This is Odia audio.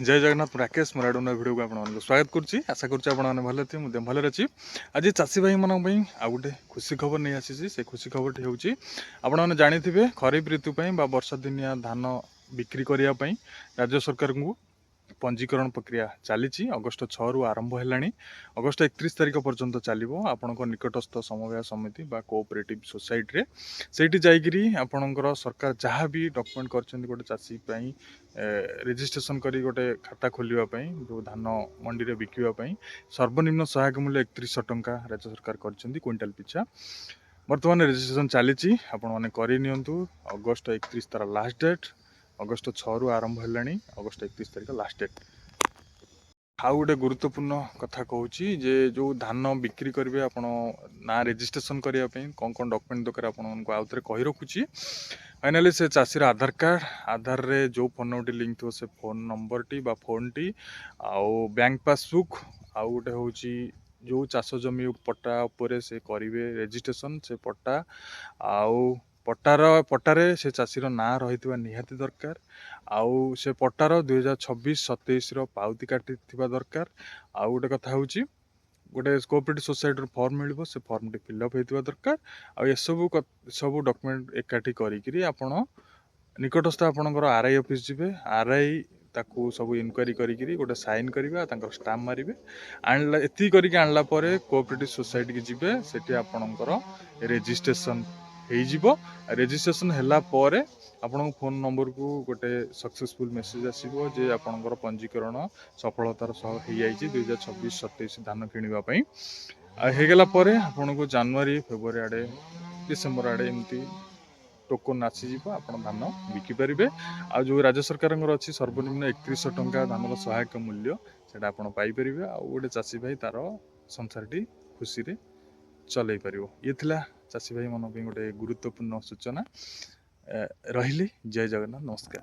ଜୟ ଜଗନ୍ନାଥ। ମୁଁ ରାକେଶ, ମୋର ନୂଆ ଭିଡ଼ିଓକୁ ଆପଣମାନଙ୍କୁ ସ୍ୱାଗତ କରୁଛି। ଆଶା କରୁଛି ଆପଣମାନେ ଭଲରେ ଥିବେ, ମୁଁ ମଧ୍ୟ ଭଲରେ ଅଛି। ଆଜି ଚାଷୀ ଭାଇମାନଙ୍କ ପାଇଁ ଆଉ ଗୋଟେ ଖୁସି ଖବର ନେଇ ଆସିଛି। ସେ ଖୁସି ଖବରଟି ହେଉଛି, ଆପଣମାନେ ଜାଣିଥିବେ, ଖରିଫ ଋତୁ ପାଇଁ ବା ବର୍ଷା ଦିନିଆ ଧାନ ବିକ୍ରି କରିବା ପାଇଁ ରାଜ୍ୟ ସରକାରଙ୍କୁ ପଞ୍ଜୀକରଣ ପ୍ରକ୍ରିୟା ଚାଲିଛି। ଅଗଷ୍ଟ 6ରୁ ଆରମ୍ଭ ହେଲାଣି, ଅଗଷ୍ଟ 31 ତାରିଖ ପର୍ଯ୍ୟନ୍ତ ଚାଲିବ। ଆପଣଙ୍କ ନିକଟସ୍ଥ ସମବାୟ ସମିତି ବା କୋଅପରେଟିଭ୍ ସୋସାଇଟିରେ ସେଇଠି ଯାଇକିରି ଆପଣଙ୍କର ସରକାର ଯାହା ବି ଡକୁମେଣ୍ଟ କରିଛନ୍ତି ଗୋଟେ ଚାଷୀ ପାଇଁ ରେଜିଷ୍ଟ୍ରେସନ କରି ଗୋଟେ ଖାତା ଖୋଲିବା ପାଇଁ, ଯେଉଁ ଧାନ ମଣ୍ଡିରେ ବିକିବା ପାଇଁ ସର୍ବନିମ୍ନ ସହାୟକ ମୂଲ୍ୟ 3100 ଟଙ୍କା ରାଜ୍ୟ ସରକାର କରିଛନ୍ତି କୁଇଣ୍ଟାଲ ପିଛା। ବର୍ତ୍ତମାନ ରେଜିଷ୍ଟ୍ରେସନ ଚାଲିଛି, ଆପଣମାନେ କରିନିଅନ୍ତୁ। ଅଗଷ୍ଟ 31 ତାର ଲାଷ୍ଟ ଡେଟ୍। ଅଗଷ୍ଟ 6ରୁ ଆରମ୍ଭ ହେଲାଣି, ଅଗଷ୍ଟ 31 ତାରିଖ ଲାଷ୍ଟ ଡେଟ୍। ଆଉ ଗୋଟେ ଗୁରୁତ୍ୱପୂର୍ଣ୍ଣ କଥା କହୁଛି ଯେ ଯେଉଁ ଧାନ ବିକ୍ରି କରିବେ, ଆପଣ ନାଁ ରେଜିଷ୍ଟ୍ରେସନ କରିବା ପାଇଁ କ'ଣ କ'ଣ ଡକୁମେଣ୍ଟ ଦରକାର, ଆପଣଙ୍କୁ ଆଉ ଥରେ କହି ରଖୁଛି। ଫାଇନାଲି ସେ ଚାଷୀର ଆଧାର କାର୍ଡ଼, ଆଧାରରେ ଯେଉଁ ଫୋନ୍ ନମ୍ବରଟି ଲିଙ୍କ୍ ଥିବ ସେ ଫୋନ୍ ନମ୍ବରଟି ବା ଫୋନ୍ଟି, ଆଉ ବ୍ୟାଙ୍କ ପାସବୁକ୍, ଆଉ ଗୋଟେ ହେଉଛି ଯେଉଁ ଚାଷ ଜମି ପଟ୍ଟା ଉପରେ ସେ କରିବେ ରେଜିଷ୍ଟ୍ରେସନ ସେ ପଟ୍ଟା, ଆଉ ପଟ୍ଟାରେ ସେ ଚାଷୀର ନାଁ ରହିଥିବା ନିହାତି ଦରକାର, ଆଉ ସେ ପଟ୍ଟାର 2026-27ର ପାଉତି କାଟିଥିବା ଦରକାର। ଆଉ ଗୋଟେ କଥା ହେଉଛି, ଗୋଟେ କୋଅପରେଟିଭ୍ ସୋସାଇଟିର ଫର୍ମ ମିଳିବ, ସେ ଫର୍ମଟି ଫିଲ୍ଅପ୍ ହେଇଥିବା ଦରକାର। ଆଉ ଏସବୁ ସବୁ ଡକୁମେଣ୍ଟ ଏକାଠି କରିକିରି ଆପଣ ନିକଟସ୍ଥ ଆପଣଙ୍କର ଆର୍ I office ଯିବେ। ଆର୍ I ତାକୁ ସବୁ ଇନକ୍ୱାରି କରିକିରି ଗୋଟେ ସାଇନ୍ କରିବେ ଆଉ ତାଙ୍କର ଷ୍ଟାମ୍ପ ମାରିବେ। ଆଣିଲା, ଏତିକି କରିକି ଆଣିଲା ପରେ କୋଅପରେଟିଭ୍ ସୋସାଇଟିକି ଯିବେ, ସେଠି ଆପଣଙ୍କର ରେଜିଷ୍ଟ୍ରେସନ ହେଇଯିବ। ରେଜିଷ୍ଟ୍ରେସନ ହେଲା ପରେ ଆପଣଙ୍କ ଫୋନ୍ ନମ୍ବରକୁ ଗୋଟେ ସକ୍ସେସଫୁଲ୍ ମେସେଜ୍ ଆସିବ ଯେ ଆପଣଙ୍କର ପଞ୍ଜୀକରଣ ସଫଳତାର ସହ ହେଇଯାଇଛି 2026-27 ଧାନ କିଣିବା ପାଇଁ। ଆଉ ହେଇଗଲା ପରେ ଆପଣଙ୍କୁ ଜାନୁଆରୀ, ଫେବୃଆରୀ ଆଡ଼େ, ଡିସେମ୍ବର ଆଡ଼େ ଏମିତି ଟୋକନ୍ ଆସିଯିବ, ଆପଣ ଧାନ ବିକିପାରିବେ। ଆଉ ଯେଉଁ ରାଜ୍ୟ ସରକାରଙ୍କର ଅଛି ସର୍ବନିମ୍ନ 3100 ଟଙ୍କା ଧାନର ସହାୟକ ମୂଲ୍ୟ, ସେଇଟା ଆପଣ ପାଇପାରିବେ। ଆଉ ଗୋଟେ ଚାଷୀ ଭାଇ ତାର ସଂସାରଟି ଖୁସିରେ ଚଲେଇ ପାରିବ। ଇଏ ଥିଲା ଚାଷୀ ଭାଇମାନଙ୍କ ପାଇଁ ଗୋଟେ ଗୁରୁତ୍ୱପୂର୍ଣ୍ଣ ସୂଚନା। ରହିଲି, ଜୟ ଜଗନ୍ନାଥ, ନମସ୍କାର।